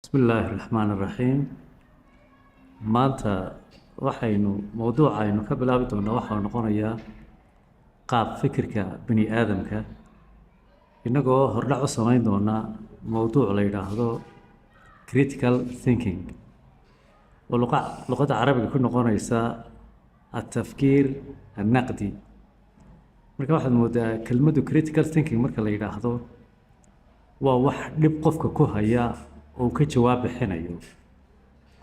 Bismillaahi raxmaani raxiim. Maanta waxaynu mowduuca aynu ka bilaabi doonaa waxau noqonayaa qaab fikirka bani aadamka, innagoo hordhac u samayn doonaa mowduuc la yidhaahdo critical thinking, oo luqadda Carabiga ku noqonaysa التفكير النقدي. Marka waxaad moodaa kelmaddu critical thinking marka la yidhaahdo waa wax dhib qofka ku haya oo uu ka jawaab bixinayo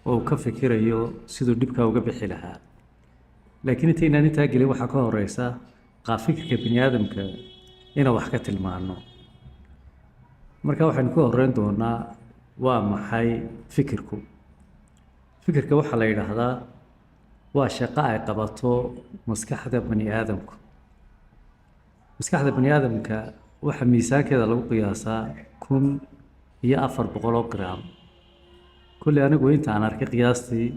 oo uu ka fikirayo siduu dhibkaa uga bixi lahaa. Laakiin intaynaan intaa gelin, waxaa ka horeysa qaab fikirka bani aadamka inaan wax ka tilmaano. Marka waxaynu ku horeyn doonaa, waa maxay fikirku? Fikirka waxaa la yidhaahdaa waa shaqo ay qabato maskaxda bani aadamku. Maskaxda bani aadamka waxaa miisaankeeda lagu qiyaasaa 1400 gram. Kolley anigu inta aan arkay qiyaastii,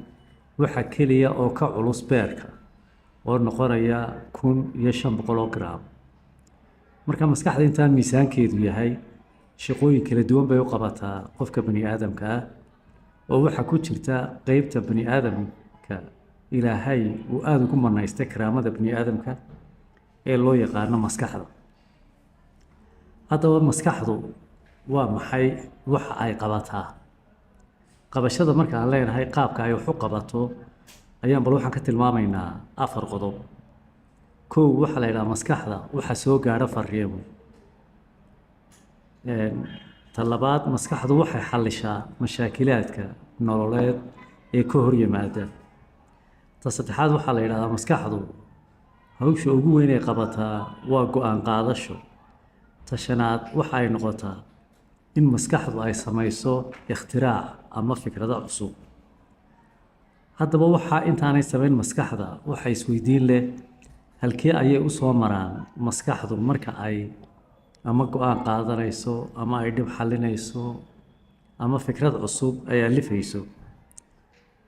waxa keliya oo ka culus beerka oo noqonaya 1500 gram. Marka maskaxda intaa miisaankeedu yahay shaqooyin kala duwan bay u qabataa qofka bani aadamka ah, oo waxaa ku jirta qeybta bani aadamka Ilaahay uu aada ugu manaystay karaamada bani aadamka ee loo yaqaano maskaxda. Haddaba maskaxdu waa maxay? Waxa ay qabataa, qabashada marka aan leenahay qaabka ay wax u qabato ayaan bal waxaan ka tilmaamaynaa afar qodob. Kow, waxaa la yidhaha maskaxda waxa soo gaadha fariimo. Ta labaad, maskaxdu waxay xallishaa mashaakilaadka nololeed ee ka hor yimaada. Ta saddexaad, waxaa la yidhahdaa maskaxdu hawsha ugu weyn ay qabataa waa go-aan qaadasho. Ta shanaad, waxa ay noqotaa in maskaxdu ay samayso ikhtiraac ama fikrado cusub. Haddaba waxaa intaanay samayn maskaxda, waxa isweydiin leh, halkee ayay u soo maraan maskaxdu marka ay ama go-aan qaadanayso ama ay dhib xalinayso ama fikrad cusub ay alifayso?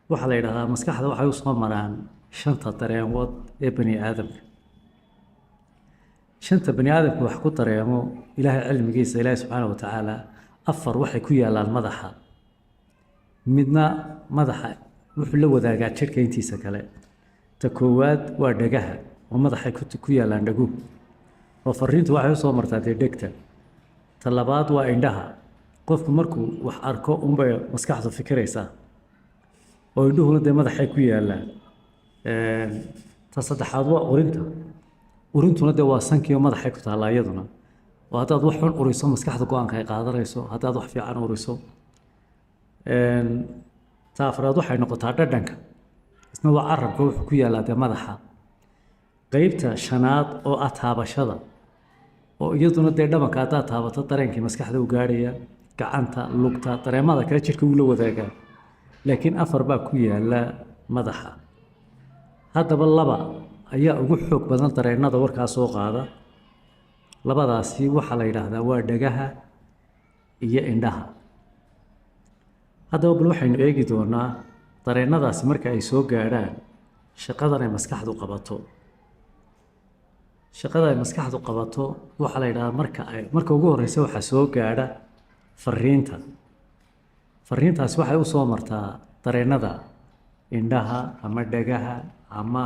Waxaa la yidhahdaa maskaxda waxay u soo maraan shanta dareenwood ee bani aadamka. Shanta bani aadamka wax ku dareemo, Ilaahay cilmigiisa, Ilaahay subxaana wa tacaala, afar waxay ku yaallaan madaxa, midna madaxa wuxuu la wadaagaa jidhka intiisa kale. Ta koowaad waa dhagaha, oo madaxay ku yaallaan dhaguhu, oo fariintu waxay usoo martaa dee dhegta. Ta labaad waa indhaha. Qofku markuu wax arko unbay maskaxdu fikiraysaa, oo indhuhuna dee madaxay ku yaallaan. Ta saddexaad waa urinta. Urintuna dee waa sankii, oo madaxay ku taallaa iyaduna, oo haddaad wax xun uriso maskaxda go-aanka ay qaadanayso, haddaad wax fiican uriso. Ta afraad waxay noqotaa dhadhanka, isna waa carabka, wuxuu ku yaallaa dee madaxa. Qeybta shanaad oo ah taabashada, oo iyaduna dee dhabanka haddaad taabato dareenkii maskaxda u gaadhaya, gacanta, lugta, dareemada kale jidhka wuu la wadaagaa, laakiin afar baa ku yaalla madaxa. Haddaba laba ayaa ugu xoog badan dareennada warkaa soo qaada. Labadaasi waxaa la yidhaahdaa waa dhagaha iyo indhaha. Haddaba bal waxaynu eegi doonaa dareennadaasi marka ay soo gaadhaan shaqadan ay maskaxdu qabato. Shaqada ay maskaxdu qabato waxaa la yidhahdaa marka ugu horeysa waxaa soo gaadha fariinta. Fariintaasi waxay u soo martaa dareennada indhaha ama dhagaha ama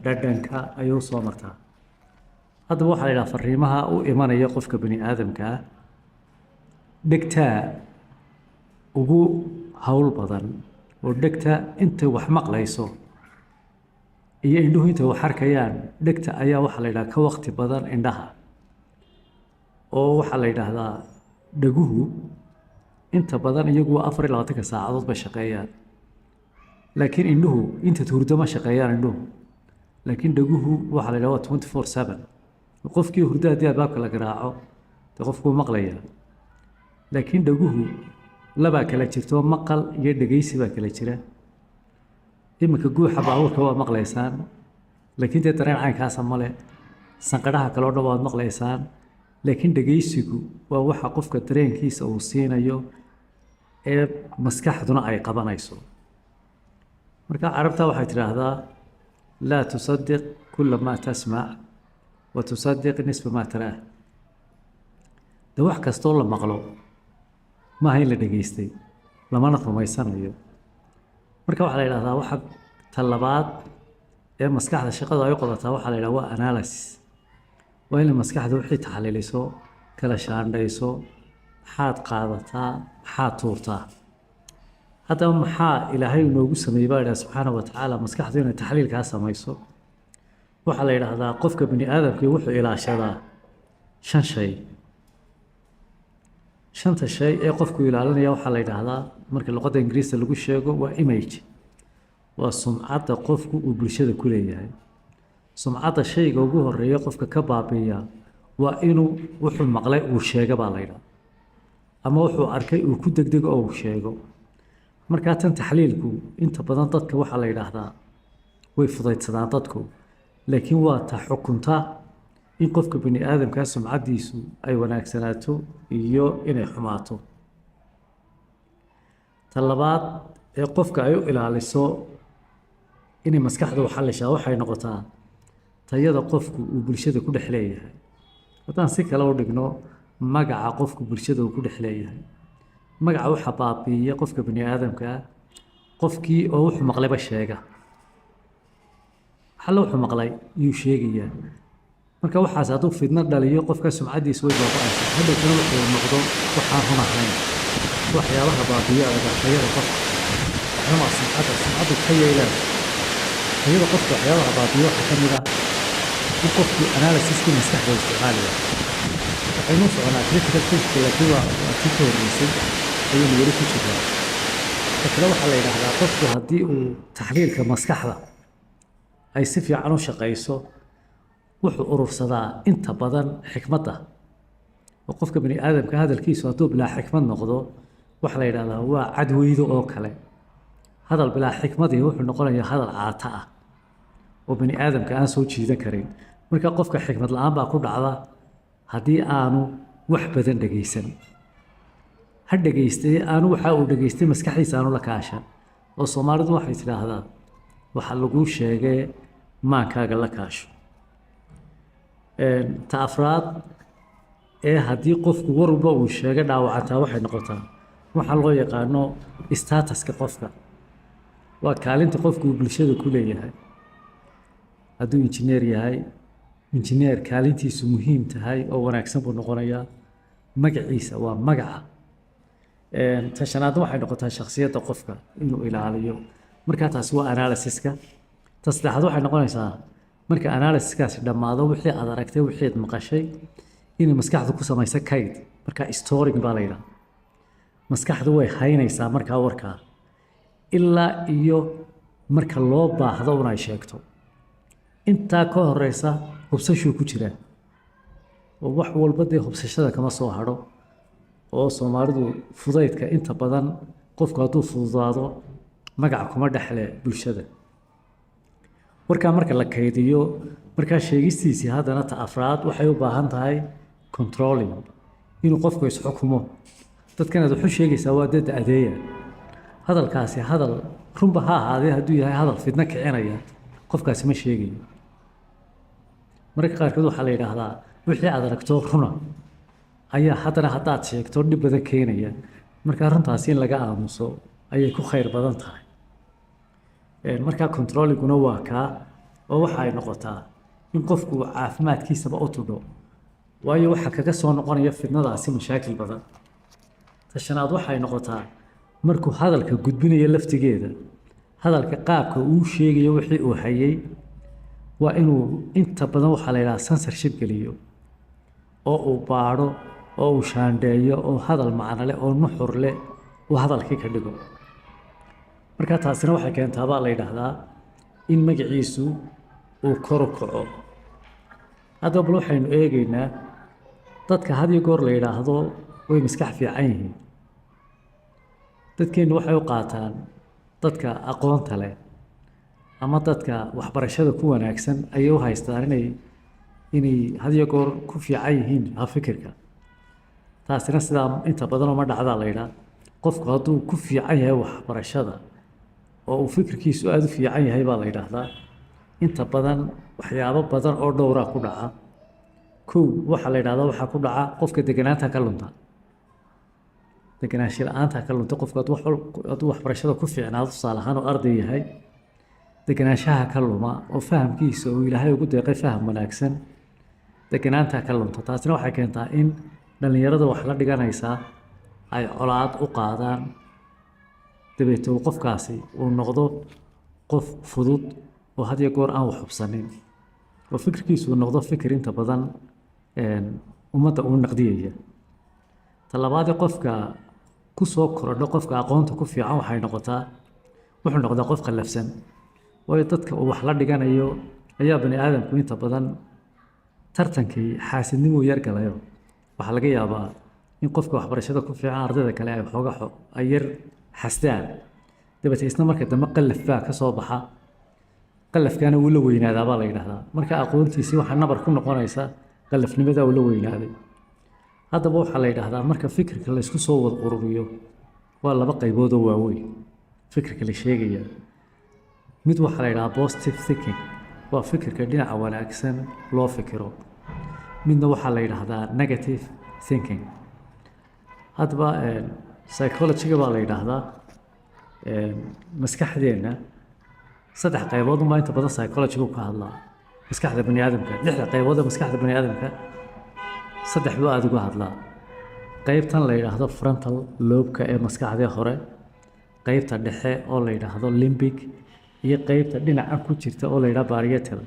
dhadhanka ayay u soo martaa. Haddaba waxaa la yidhaha fariimaha u imanaya qofka bani aadamka ah, dhegtaa ugu hawl badan, oo dhegta intay wax maqlayso iyo indhuhu intay wax arkayaan, dhegta ayaa waxaa la yidhaha ka waqti badan indhaha, oo waxaa la yidhaahdaa dhaguhu inta badan iyagu waa 24-ka saacadood bay shaqeeyaan, laakiin indhuhu intaad hurdo ma shaqeeyaan indhuhu. Laakiin dhaguhu waxaa la yidhaha waa 24/7. Qofkii hurdo haddii albaabka la garaaco, dee qofkuu maqlayaa. Laakiin dhaguhu labaa kala jirto, maqal iyo dhegeysi baa kala jira. Iminka guuxa baabuurka waa maqlaysaan, laakiin dee dareen caynkaasa male. Sanqadhaha kale o dhan waad maqlaysaan, laakiin dhegeysigu waa waxa qofka dareenkiisa uu siinayo ee maskaxduna ay qabanayso. Marka Carabta waxay tidhaahdaa: لا تصدق كل ما تسمع وتصدق نصف ما تراه. De wax kastoo la maqlo Maaha in la dhegaystay, lamana rumaysanayo. Marka waxaa la yidhahdaa, waxa ta labaad ee maskaxda shaqada ay u qabataa waxaa la yidhahdaa waa analysis. Waa inay maskaxda wixii taxliiliso, kala shaandhayso, maxaad qaadataa, maxaad tuurtaa. Haddaba maxaa Ilaahay inoogu sameeyey baa idhaha subxaana wa tacaala maskaxdu inay taxliilkaa samayso? Waxaa la yidhaahdaa qofka bini aadamkii wuxuu ilaashadaa shan shay. Shanta shay ee qofku ilaalinaya waxaa la yidhaahdaa, marka luqadda Ingiriista lagu sheego, waa image, waa sumcadda qofku uu bulshada ku leeyahay. Sumcadda shayga ugu horeeya qofka ka baabiiya waa inuu wuxuu maqlay uu sheego baa la yidhaha, ama wuxuu arkay uu ku degdego oo uu sheego. Markaa tan taxliilku inta badan dadka waxaa la yidhaahdaa way fudaydsadaan dadku, laakiin waa ta xukunta in qofka bini aadamkaa sumcaddiisu ay wanaagsanaato iyo inay xumaato. Ta labaad ee qofka ay u ilaaliso inay maskaxda u xallishaa waxay noqotaa tayada qofku uu bulshada ku dhex leeyahay. Haddaan si kale u dhigno, magaca qofku bulshada uu ku dhex leeyahay. Magaca waxaa baabi'iya qofka bini aadamka ah qofkii oo wuxuu maqlayba sheega. Xalla wuxuu maqlay yuu sheegayaa. Marka waxaas hadduu fidno dhaliyo, qofka sumcaddiisu way baaba'aysaa. Hadhowtana wuxuu noqdo waxaan run ahayn. Waxyaabaha baabi'iya adaga tayada qofka, waxna waa sumcadda. Sumcaddu tayay leedahay. Tayada qofka waxyaabaha baabi'iya waxaa ka mid ah in qofkii analysiskii maskaxda isticmaalaya. Waxaynu u soconaa critical thinking, laakiin waa tii ka horreysay ayaynu weli ku jirnaa. Ta kale waxaa la yidhaahdaa qofku haddii uu taxliilka maskaxda ay si fiican u shaqayso, wuxuu urursadaa inta badan xikmadda. Oo qofka bini aadamka hadalkiisu hadduu bilaa xikmad noqdo, waxaa la yidhahdaa waa cadweydo oo kale. Hadal bilaa xikmadii wuxuu noqonayaa hadal caata ah oo bini aadamka aan soo jiidan karin. Marka qofka xikmad la'aan baa ku dhacda haddii aanu wax badan dhegaysan. Ha dhegaystay, aanu waxa uu dhegaystay maskaxdiisa aanu la kaashan. Oo Soomaalidu waxay tidhaahdaa, waxa laguu sheegee maankaaga la kaasho. Ta afraad ee haddii qofku warba uu sheego dhaawacantaa waxay noqotaa waxaa loo yaqaano statuska qofka. Waa kaalinta qofku uu bulshada ku leeyahay. Hadduu injineer yahay, injineer kaalintiisu muhiim tahay oo wanaagsan buu noqonayaa. Magaciisa waa magaca. Ta shanaadna waxay noqotaa shakhsiyadda qofka inuu ilaaliyo. Markaa taasi waa analysiska. Ta saddexaad waxay noqonaysaa, marka analysiskaasi dhammaado, wixii aad aragtay, wixii aad maqashay, inay maskaxdu ku samayso kayd. Marka storing baa la yidhaha. Maskaxdu way haynaysaa markaa warkaa ilaa iyo marka loo baahdo un ay sheegto. Intaa ka horeysa hubsashuu ku jiraa, oo wax walba dee hubsashada kama soo hadho. Oo Soomaalidu fudaydka inta badan, qofku hadduu fududaado magac kuma dhexle bulshada. Warkaa marka la kaydiyo, markaa sheegistiisii haddana ta afraad waxay u baahan tahay controlling, inuu qofku isxukumo. Dadkanaad waxu sheegaysaa waa dad adeeya. Hadalkaasi hadal runba ha ahaadee, hadduu yahay hadal fidno kicinaya, qofkaasi ma sheegayo. Mararka qaarkood waxaa la yidhaahdaa wixii aad aragto runa ayaa haddana haddaad sheegto dhib badan keenaya. Markaa runtaasi in laga aamuso ayay ku khayr badan tahay. Markaa controllinguna waa kaa, oo waxa ay noqotaa in qofku caafimaadkiisaba u tudho, waayo waxaa kaga soo noqonaya fidnadaasi mashaakil badan. Ta shanaad waxay noqotaa markuu hadalka gudbinayo laftigeeda, hadalka qaabka uu sheegayo wixii uu hayay waa inuu inta badan waxaa la yidhaha censorship geliyo, oo uu baadho oo uu shaandheeyo, oo hadal macno leh oo nuxur leh uu hadalkii ka dhigo. Marka taasina waxay keentaa baa la yidhaahdaa in magaciisu uu kor u kaco. Haddaba bal waxaynu eegaynaa dadka had iyo goor la yidhaahdo way maskax fiican yihiin. Dadkeennu waxay u qaataan dadka aqoonta leh ama dadka waxbarashada ku wanaagsan ayay u haystaan inay had iyo goor ku fiican yihiin hafikirka. Taasina sidaa inta badan uma dhacdaa la yidhaha. Qofku hadduu ku fiican yahay waxbarashada oo uu fikirkiisu aada u fiican yahay baa la yidhaahdaa, inta badan waxyaabo badan oo dhowraa ku dhaca. Kow, waxaa la yidhahdaa waxaa ku dhaca qofka deganaanta ka lunta. Deganaansho la-aanta ka lunta qofku hadduu waxbarashada ku fiicnaado, tusaale ahaan oo arday yahay, deganaanshaha ka luma oo fahamkiisa uu Ilaahay ugu deeqay faham wanaagsan, deganaantaa ka lunta. Taasina waxay keentaa in dhallinyarada wax la dhiganaysaa ay colaad u qaadaan, dabeeto uu qofkaasi uu noqdo qof fudud oo had iyo goor aan wax hubsanin, oo fikirkiisu uu noqdo fikir inta badan ummadda uu naqdiyaya. Ta labaadee qofka ku soo korodho qofka aqoonta ku fiican waxay noqotaa, wuxuu noqdaa qof qallafsan, waayo dadka uu wax la dhiganayo ayaa bani aadamku inta badan tartankii xaasidnimuu yar galayo. Waxaa laga yaabaa in qofka waxbarashada ku fiican ardayda kale ay xooga ay yar xasdaan. Dabeete isna marka dambe qallaf baa ka soo baxa, qallafkaana wuu la weynaadaa baa la yidhahdaa. Marka aqoontiisii waxaa nabar ku noqonaysa qallafnimadaa uu la weynaaday. Haddaba waxaa la yidhaahdaa, marka fikirka la isku soo wada ururiyo, waa laba qaybood oo waaweyn fikirka la sheegaya. Mid waxaa la yidhahdaa positive thinking, waa fikirka dhinaca wanaagsan loo fikiro. Midna waxaa la yidhaahdaa negative thinking. Haddaba psychology-ga baa la yidhaahdaa maskaxdeenna saddex qaybood unbaa inta badan psychology-gu ka hadlaa. Maskaxda bani aadamka, lixda qaybood ee maskaxda bani aadamka, saddex buu aada uga hadlaa: qaybtan la yidhaahdo frontal lobe-ka ee maskaxdii hore, qaybta dhexe oo la yidhaahdo limbic, iyo qaybta dhinaca ku jirta oo la yidhahdo parietal.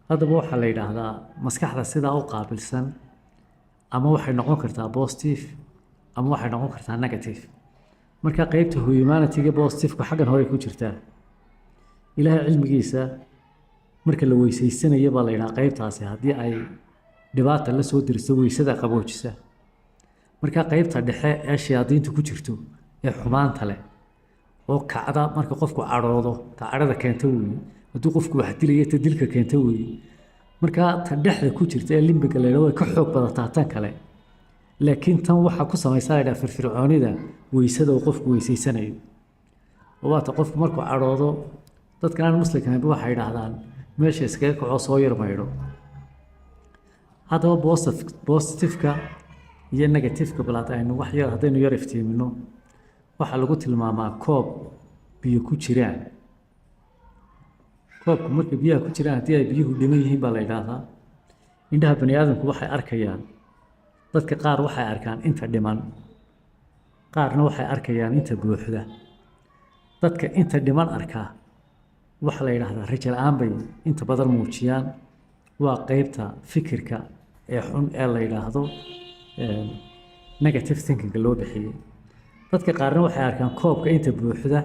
Haddaba waxaa la yidhaahdaa maskaxda sidaa u qaabilsan ama waxay noqon kartaa positive ama waxay noqon kartaa negative. Marka qaybta humanity-ga positive-ku xaggan hore ku jirtaa. Ilaahay cilmigiisa, marka la weysaysanayo baa la yidhaha qaybtaasi haddii ay dhibaata la soo diriso, weysada qaboojisa. Marka qaybta dhexe ee shayaadiintu ku jirto ee xumaanta leh oo kacda marka qofku cadhoodo, ta cadhada keenta weeye. Hadduu qofku wax dilaya, ta dilka keenta weeye. Marka ta dhexda ku jirta ee limbic-ga la yidhahdo way ka xoog badataa tan kale, laakiin tan waxaa ku samaysa la yidhaha firfircoonida weysada uu qofku weysaysanayo. Oo waata qofku markuu cadhoodo, dadkan aan muslimka ahaynba waxay yidhaahdaan meesha iskaga kaco, soo yar maydho. Haddaba positive-ka iyo negative-ka balaad aynu wax yar haddaynu yar iftiimino, waxaa lagu tilmaamaa koob biyo ku jiraan. Koobku markay biyaha ku jiraan, haddii ay biyuhu dhiman yihiin baa la yidhaahdaa, indhaha bani aadamku waxay arkayaan, dadka qaar waxay arkaan inta dhiman, qaarna waxay arkayaan inta buuxda. Dadka inta dhiman arkaa waxaa la yidhaahdaa rajo la-aan bay inta badan muujiyaan. Waa qeybta fikirka ee xun ee la yidhaahdo negative thinking loo bixiyey. Dadka qaarna waxay arkaan koobka inta buuxda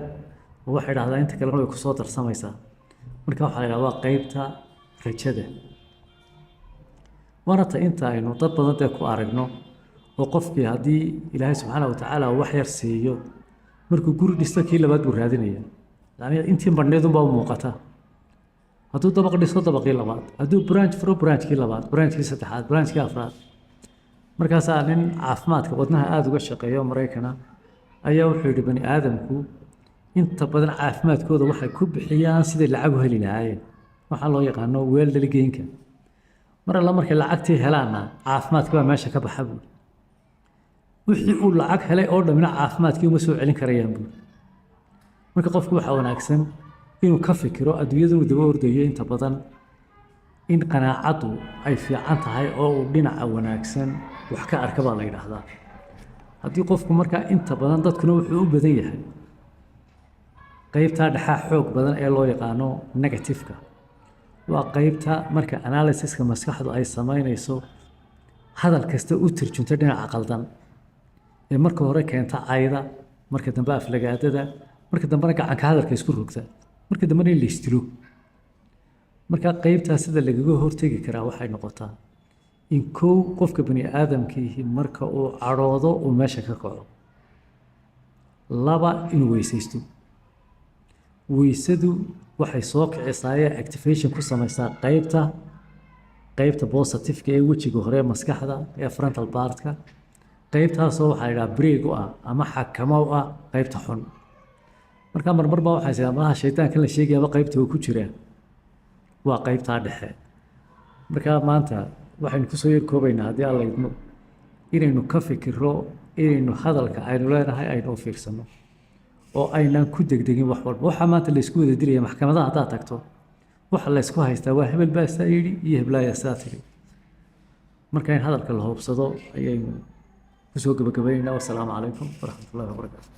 oo waxay idhahdaan inta kalena way kusoo darsamaysaa. Marka waxaa la yidhahdaa waa qeybta rajada, waana ta inta aynu dad badan dee ku aragno oo qofkii haddii Ilaahay subxaana watacaala uu wax yar siiyo, markuu guri dhisto kii labaad buu raadinaya. Yani intii badhneed unbaa u muuqata. Hadduu dabaq dhiso, dabaqii labaad. Hadduu branch furo, branchkii labaad, branchkii saddexaad, branchkii afraad. Markaasaa nin caafimaadka wadnaha aada uga shaqeeya oo Maraykana ayaa wuxuu yidhi, bani aadamku inta badan caafimaadkooda waxay ku bixiyaan siday lacag u heli lahaayeen, waxaa loo yaqaano weel dhaligeynka. Mar alla markay lacagtii helaanna, caafimaadka baa meesha ka baxa buuri. Wixii uu lacag helay oo dhamina caafimaadkii uma soo celin karayaan buuri. Marka qofku waxaa wanaagsan inuu ka fikiro adduunyadu inuu daba ordayo inta badan, in qanaacaddu ay fiican tahay oo uu dhinaca wanaagsan wax ka arka baa la yidhaahdaa. Haddii qofku markaa inta badan dadkuna wuxuu u badan yahay qeybtaa dhexaa xoog badan ee loo yaqaano negative-ka. Waa qeybta marka analysiska maskaxdu ay samaynayso hadal kasta u turjunta dhinaca qaldan, ee marka hore keenta cayda, marka dambe aflagaadada, marka dambena gacanka hadalka isku rogta, marka dambena in la isdilo. Marka qeybtaa sida lagaga hortegi karaa waxay noqotaa in kow qofka bani aadamkiihi marka uu cadhoodo uu meesha ka kaco. Laba, inuu weysaysto. Weysadu waxay soo kicisaayee activation ku samaysaa qeybta positive-ka ee wejiga hore ee maskaxda ee frontal part-ka. Qeybtaasoo waxaa la yidhaha brake u ah ama xakamo u ah qeybta xun. Marka marmar baa waxaa is malaha shaydaanka la sheegayaaba qeybta uu ku jiraa waa qeybtaa dhexe. Marka maanta waxaynu kusoo yar koobaynaa, haddii Alla idmo, inaynu ka fikiro. Inaynu hadalka aynu leenahay aynu u fiirsano oo aynaan ku degdegin wax walba. Waxaa maanta laysku wada dilaya maxkamadaha haddaad tagto, waxa laysku haystaa waa hebel baa saa yidhi iyo heblaayaa saa tidhi. Marka in hadalka la hubsado ayaynu kusoo gabagabaynaynaa. Wasalaamu calaykum waraxmatullahi wabarakaatu.